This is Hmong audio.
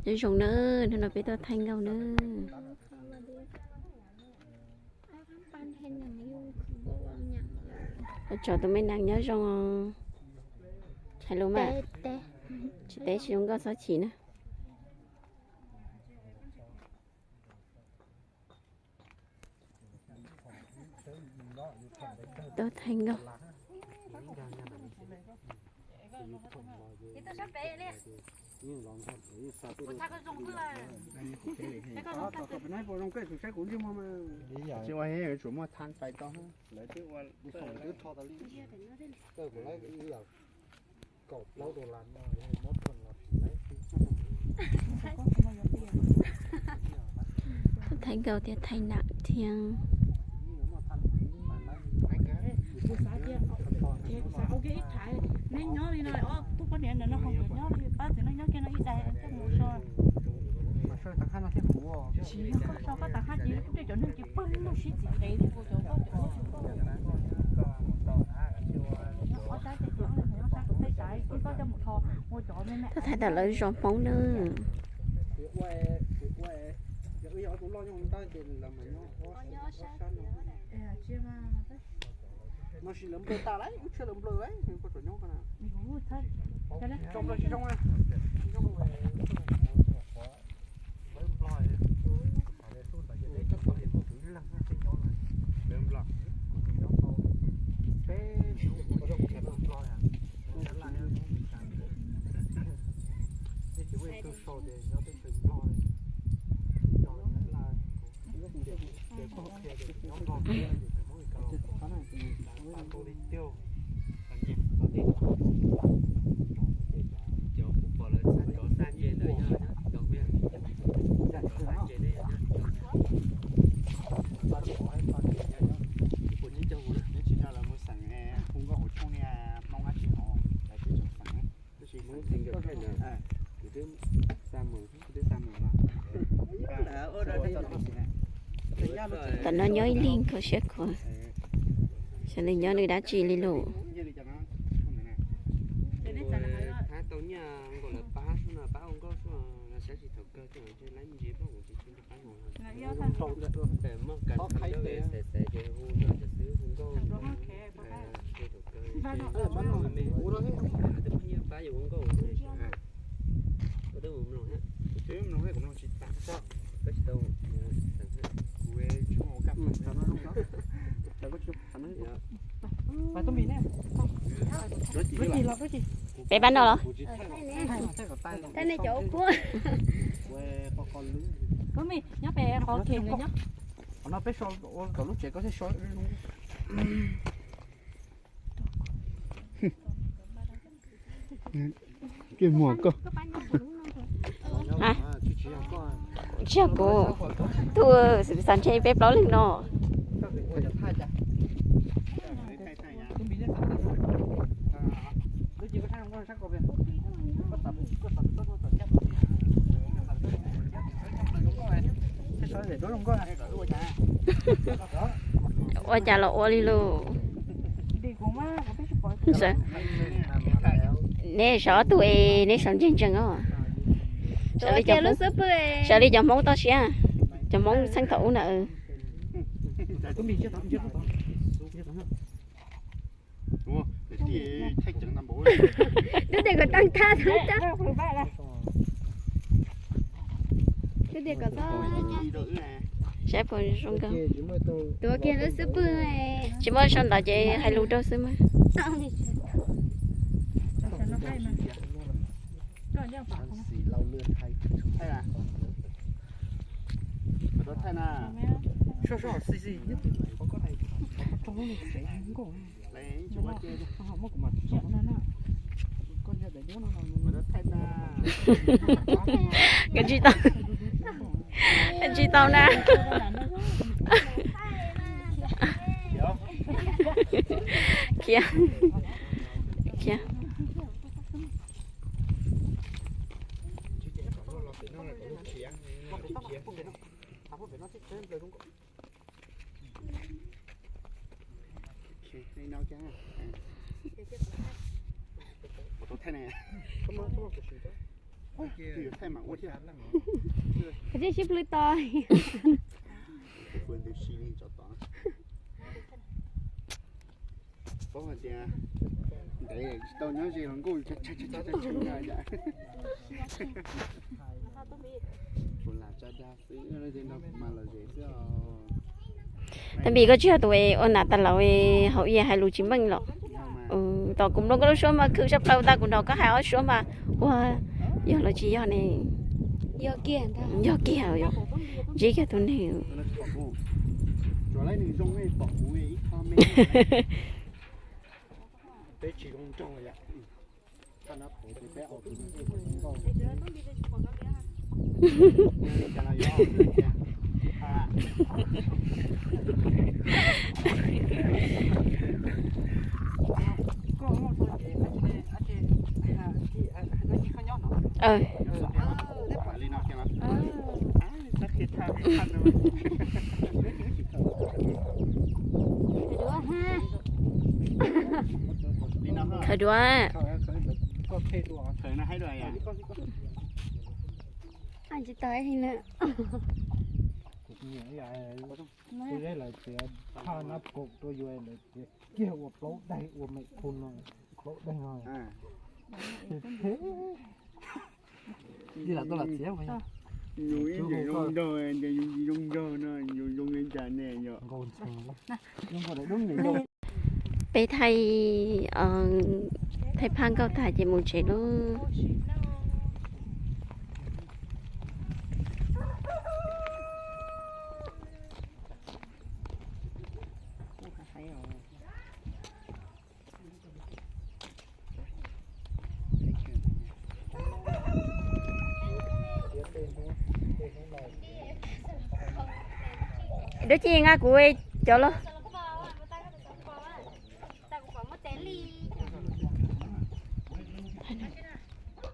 Nyob zoo nawb, hnub no peb tuaj thaij nkauj nawb. Ua tsaug tus me nees, nyob zoo. Hais lus mas, tsis teb tsis zoo nkauj txhob chim na. Tuaj thaij nkauj. Tsis ua, yuav tsum muaj thaij fais tau, lawv twb ua, twb tho tau li. Thaij nkauj thiab thaij nam thiab. Neb nyob li no, ob tug poj niam ntawm no ho nyob li pab txiv no nyob kiag no ib daig coj mus so. Tsis yog koj so koj tas haj ces kuv tej cov neeg ces pawg lug sib txiv qev li kuv cov koj cov. Thaij tau lawv zos Hmoob nawb. Tam no nyob ib leeg kho siab khuav, xyov nws nyob nws dab tsi li lus. Peb pab no los? Thaij nej cov ua kuv. Nyob pem qhov khem nyob. Qhov no peb so ua tom lub tsev koj thiaj so. Tsis yog kuv, tus xav ntshe peb plaub leeg no. Ua cas los ua li lauj. Neb sawv ob tug es neb sawv ntseeg ntseeg os. Sawv li cov Hmoob toj siab, cov Hmoob txheej thaum ub ntawd. Twb tias kom tag thab, twb tias kom txhob saib puas zoo nkauj. Tuav kiag lub xub pwg. Tsis muaj sau ntawv ces hais lus rau xwb mas. Tsis tau, tsis tau na. Khiav, khiav. Twb yuav thaij mam ua thiab. Koj tsis sib plhws to. Paub hais tias ntev tsis tau nyob ze hluas nkauj. Tab Npis, koj tsis yog tus ua nam tas laus hauv ia hais lus tsis meej los? Tom kuv mloog koj lub suab mas khwv sab plaws tas, kuv nrog koj hais ob suab mas ua yog los tsis yog ne? Yog kiag, ntsib kiag tus neeg. Khawv duav. Tsis tau ib na. Lawv tias thaj nab kaum rau yus lawv tias kiag ua plaub daig ua mem khu no, plaub daig no. Peb thaij, thaij phaj nkauj tag ces mus tsev lauj. Dab tsi nqa kuv cov los?